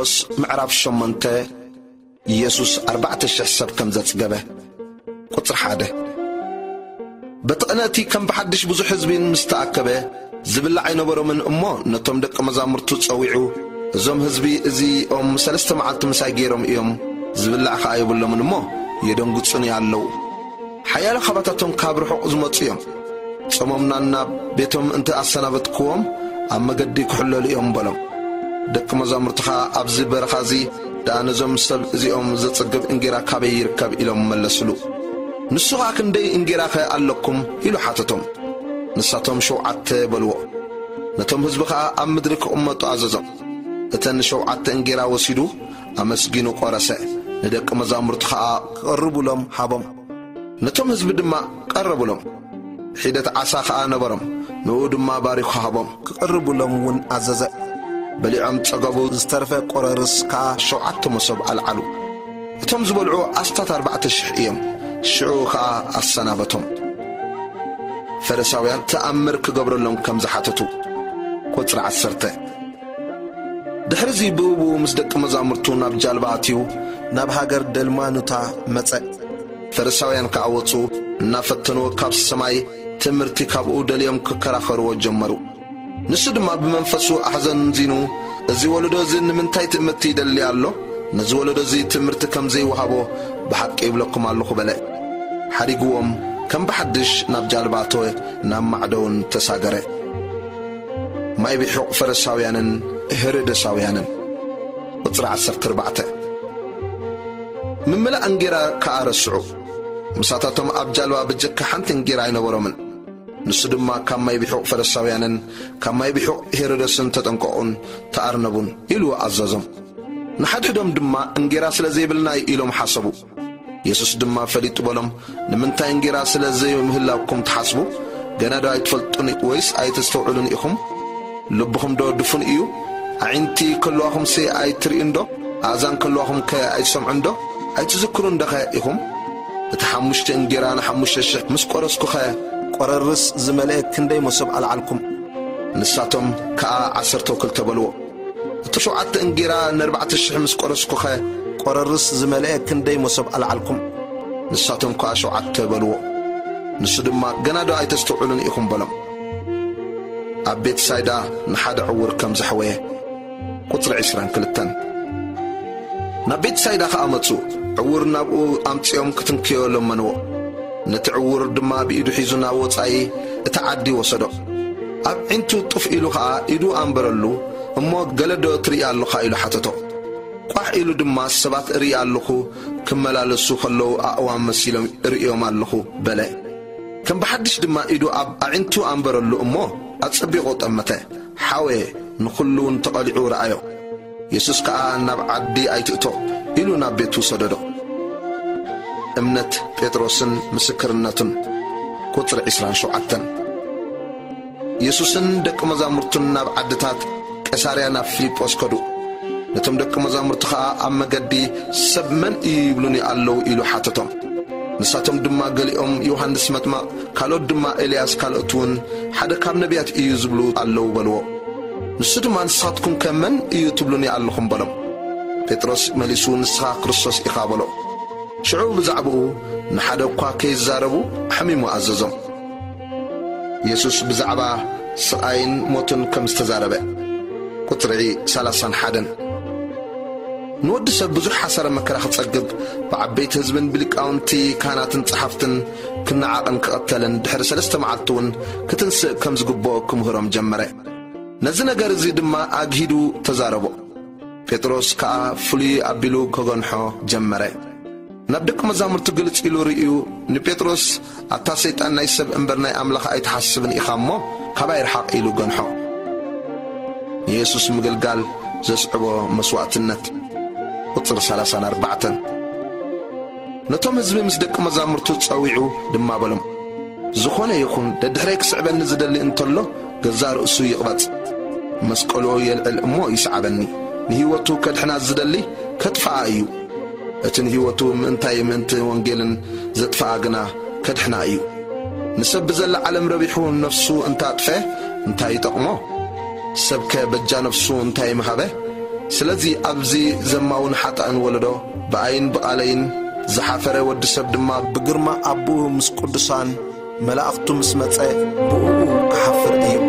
ማቴዎስ ምዕራፍ ሸሞንተ። ኢየሱስ ኣርባዕተ ሽሕ ሰብ ከም ዘጽገበ። ቁጽሪ ሓደ። በቲ ቅነ እቲ ከም ብሓድሽ ብዙሕ ህዝቢ ምስ ተኣከበ፣ ዝብላዕ ኣይነበሮምን እሞ ነቶም ደቂ መዛሙርቱ ጸዊዑ፣ "እዞም ህዝቢ እዚኦም ሰለስተ መዓልቲ ምሳይ ገይሮም እዮም፣ ዝብላዕ ኸኣ የብሎምን እሞ የደንግጹኒ ኣለዉ። ሓያሎ ካባታቶም ካብ ርሑቕ ዝመጹ እዮም። ጾሞም ናናብ ቤቶም እንተ ኣሰናበትክዎም፣ ኣብ መገዲ ክሕለሉ እዮም" በሎም። ደቂ መዛሙርቲ ኸኣ፣ "ኣብዚ በረኻ እዚ ደኣ ነዞም ሰብ እዚኦም ዘጽግብ እንጌራ ካበይ ይርከብ?" ኢሎም መለስሉ። ንሱ ኸኣ፣ "ክንደይ እንጌራኸ ኣለኩም?" ኢሉ ሓተቶም። ንሳቶም፣ "ሸውዓተ" በልዎ። ነቶም ህዝቢ ኸኣ ኣብ ምድሪ ክቕመጡ ኣዘዞም። እተን ሸውዓተ እንጌራ ወሲዱ፣ ኣመስጊኑ ቈረሰ፣ ንደቂ መዛሙርቱ ኸኣ ክቕርቡሎም ሃቦም። ነቶም ህዝቢ ድማ ቀረቡሎም። ሒደት ዓሳ ኸኣ ነበሮም፣ ንኡ ድማ ባሪኹ ሃቦም፣ ክቕርቡሎም እውን ኣዘዘ። በሊዖም ጸገቡ፣ ዝተረፈ ቈረርስ ከኣ ሸውዓተ መሶብ ኣልዓሉ። እቶም ዝበልዑ ኣስታት ኣርባዕተ ሽሕ እዮም። ሽዑ ኸኣ ኣሰናበቶም። ፈሪሳውያን ተኣምር ክገብረሎም ከም ዝሓተቱ። ቁጽሪ ዓሰርተ። ድሕርዚ ብእኡ ምስ ደቂ መዛሙርቱ ናብ ጃልባ ኣትዩ፣ ናብ ሃገር ደልማኑታ መጸ። ፈሪሳውያን ከኣ ወጹ፣ እናፈተንዎ ካብ ሰማይ ትምህርቲ ካብኡ ደልዮም ክከራኸርዎ ጀመሩ። ንሱ ድማ ብመንፈሱ ኣሕዘንዚኑ፣ "እዚ ወለዶ እዚ ንምንታይ ትእምርቲ ይደሊ ኣሎ? ነዚ ወለዶ እዚ ትምህርቲ ከም ዘይወሃቦ ብሓቂ ይብለኩም ኣለኹ" በለ። ሓዲግዎም፣ ከም ብሓድሽ ናብ ጃልባ ኣተወ፣ ናብ ማዕዶ እውን ተሳገረ። ማይ ቢሑቕ ፈሪሳውያንን ሄሮደሳውያንን። ቁጽሪ ዓሰርተ ኣርባዕተ። ምምላእ እንጌራ ከኣ ረስዑ። ምሳታቶም ኣብ ጃልባ ብጀካ ሓንቲ እንጌራ ኣይነበሮምን። ንሱ ድማ፣ "ካብ ማይ ቢሑቕ ፈሪሳውያንን ካብ ማይ ቢሑቕ ሄሮደስን ተጠንቀቑን ተኣርነቡን" ኢሉ ኣዘዞም። ንሓድሕዶም ድማ፣ "እንጌራ ስለ ዘይብልና እዩ" ኢሎም ሓሰቡ። የሱስ ድማ ፈሊጡ በሎም፣ "ንምንታይ እንጌራ ስለ ዘይምህላውኩም ትሓስቡ? ገና ዶ ኣይትፈልጡን ወይስ ኣይተስተውዕሉን ኢኹም? ልብኹም ዶ ድፉን እዩ? ኣዒንቲ ከለዋኹምሲ ኣይትርእዩን ዶ? ኣእዛን ከለዋኹምከ ኣይትሰምዑን ዶ? ኣይትዝክሩን ዶኸ ኢኹም? እቲ ሓሙሽተ እንጌራ ንሓሙሽተ ሽሕ ምስ ቈረስኩኸ፣ ቈረርስ ዝመልአ ክንደይ መሶብ ኣልዓልኩም?" ንሳቶም ከኣ፣ "ዓሰርተ ክልተ" በልዎ። "እቲ ሸውዓተ እንጌራ ንኣርባዕተ ሽሕ ምስ ቈረስኩኸ፣ ቈረርስ ዝመልአ ክንደይ መሶብ ኣልዓልኩም?" ንሳቶም ከኣ፣ "ሸውዓተ" በልዎ። ንሱ ድማ፣ "ገና ዶ ኣይተስተውዕሉን ኢኹም?" በሎም። ኣብ ቤትሳይዳ ንሓደ ዕዉር ከም ዘሕወየ። ቁጽሪ ዕስራን ክልተን። ናብ ቤትሳይዳ ኸኣ መጹ። ዕዉር ናብኡ ኣምጺኦም ክትንክዮ ለመንዎ። ነቲ ዕዉር ድማ ብኢዱ ሒዙ ናብ ወጻኢ እታ ዓዲ ወሰዶ። ኣብ ዒንቱ ጡፍ ኢሉ ኸኣ ኢዱ ኣንበረሉ፣ እሞ፣ "ገለ ዶ ትርኢ ኣለኻ?" ኢሉ ሓተቶ። ቋሕ ኢሉ ድማ፣ "ሰባት እርኢ ኣለኹ፣ ክመላለሱ ኸለዉ ኣእዋም መሲሎም እርእዮም ኣለኹ" በለ። ከም ብሓድሽ ድማ ኢዱ ኣብ ኣዒንቱ ኣንበረሉ እሞ ኣጸቢቑ ጠመተ። ሓወየ፣ ንኹሉ እውን ተቐሊዑ ረኣዮ። የሱስ ከኣ፣ "ናብ ዓዲ ኣይትእቶ" ኢሉ ናብ ቤቱ ሰደዶ። እምነት ጴጥሮስን ምስክርነቱን። ቁጽሪ ዕስራን ሸውዓተን። የሱስን ደቂ መዛሙርቱን ናብ ዓድታት ቄሳርያ ናብ ፊልጶስ ከዱ። ነቶም ደቂ መዛሙርቱ ኸኣ ኣብ መገዲ፣ "ሰብ መን እዩ ይብሉኒ ኣለዉ?" ኢሉ ሓተቶም። ንሳቶም ድማ፣ "ገሊኦም ዮሃንስ መጥመቕ፣ ካልኦት ድማ ኤልያስ፣ ካልኦት እውን ሓደ ካብ ነቢያት እዩ ዝብሉ ኣለዉ" በልዎ። ንሱ ድማ፣ "ንስኻትኩምከ መን እዩ ትብሉኒ ኣለኹም?" በሎም። ጴጥሮስ መሊሱ፣ "ንስኻ ክርስቶስ ኢኻ" በሎ። ሽዑ ብዛዕባኡ ንሓደ እኳ ከይዛረቡ ኣሕሚሙ ኣዘዞም። የሱስ ብዛዕባ ስቓይን ሞትን ከም ዝተዛረበ። ቁጽሪ ሰላሳን ሓደን። ንወዲ ሰብ ብዙሕ ሓሳረ መከራ ክጸግብ፣ ብዓበይቲ ህዝብን ብሊቃውንቲ ካህናትን ጸሓፍትን ክነዓቕን ክቐተልን፣ ድሕሪ ሰለስተ መዓልቲ እውን ክትንስእ ከም ዝግብኦ ክምህሮም ጀመረ። ነዚ ነገር እዚ ድማ ኣግሂዱ ተዛረቦ። ጴጥሮስ ከኣ ፍሉይ ኣቢሉ ከገንሖ ጀመረ። ናብ ደቂ መዛሙርቱ ግልጽ ኢሉ ርእዩ፣ ንጴጥሮስ፣ "ኣታ ሰይጣን፣ ናይ ሰብ እምበር ናይ ኣምላኽ ኣይትሓስብን ኢኻ እሞ፣ ካባይ ርሓቕ" ኢሉ ገንሖ። ንየሱስ ምግልጋል ዘስዕቦ መስዋእትነት። ቁጽሪ ሰላሳን ኣርባዕተን። ነቶም ህዝቢ ምስ ደቂ መዛሙርቱ ጸዊዑ ድማ በሎም፣ "ዝኾነ ይኹን ደድሕረይ ክስዕበኒ ዝደሊ እንተሎ፣ ገዛእ ርእሱ ይቕረጽ፣ መስቀሉ የልዕል እሞ ይስዓበኒ። ንህይወቱ ከድሕና ዝደሊ ከጥፍኣ እዩ። እቲ ንህይወቱ ምእንታይ ምእንቲ ወንጌልን ዘጥፍኣ ግና ከድሕና እዩ። ንሰብ ብዘላ ዓለም ረቢሑ ነፍሱ እንታጥፈ እንታይ ይጠቕሞ? ሰብከ በጃ ነፍሱ እንታይ ምሃበ? ስለዚ ኣብዚ ዘማውን ሓጥእን ወለዶ ብኣይን ብቓለይን ዝሓፈረ ወዲ ሰብ ድማ ብግርማ ኣቦኡ ምስ ቅዱሳን መላእኽቱ ምስ መጸ ብእኡ ክሓፍር እዩ።